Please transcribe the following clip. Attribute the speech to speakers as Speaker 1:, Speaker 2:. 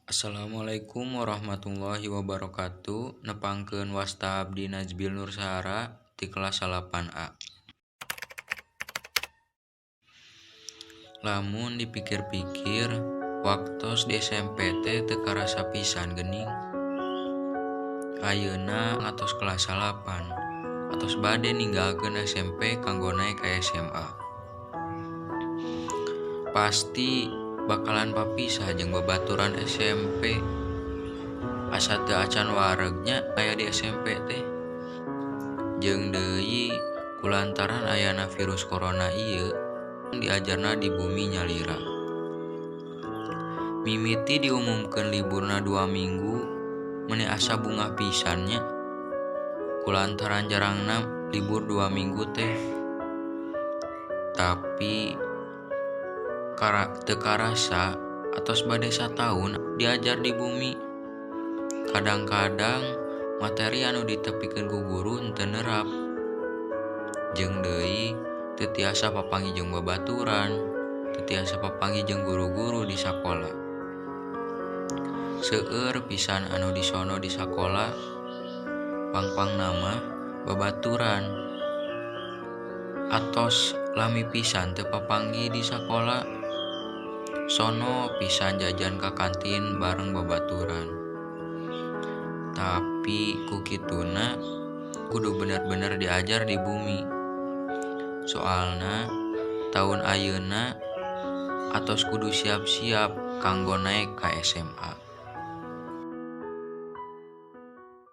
Speaker 1: Assalamualaikum warahmatullahi wabarakatuh. Nepangkeun wasta abdi Najbil Nursahara ti kelas 8A. Lamun dipikir-pikir, waktos di SMP teh teu karasa pisan geuning. Ayeuna atos kelas 8, atos bade ninggalkeun SMP kanggo naek ka SMA. Pasti bakalan papisah jeung babaturan SMP. Asa teu acan wareg nya aya di SMP teh. Jeung deui kulantaran ayana virus corona ieu diajarna di bumi nyalira. Mimiti diumumkeun liburna 2 minggu, meuni asa bungah pisan nya. Kulantaran jarangna libur 2 minggu teh. Tapi teu karasa atos bade sataun diajar di bumi. Kadang-kadang materi anu ditepikeun ku guru henteu nerap. Jeung deui teu tiasa papanggih jeung babaturan, teu tiasa papanggih jeung guru-guru di sakola. Seueur pisan anu disono di sakola, pangpangna mah babaturan. Atos lami pisan teu papanggih di sakola. Sono pisan jajan ka kantin bareng babaturan. Tapi ku kituna kudu bener-bener diajar di bumi. Soalna taun ayeuna atos kudu siap-siap kanggo naek ka SMA.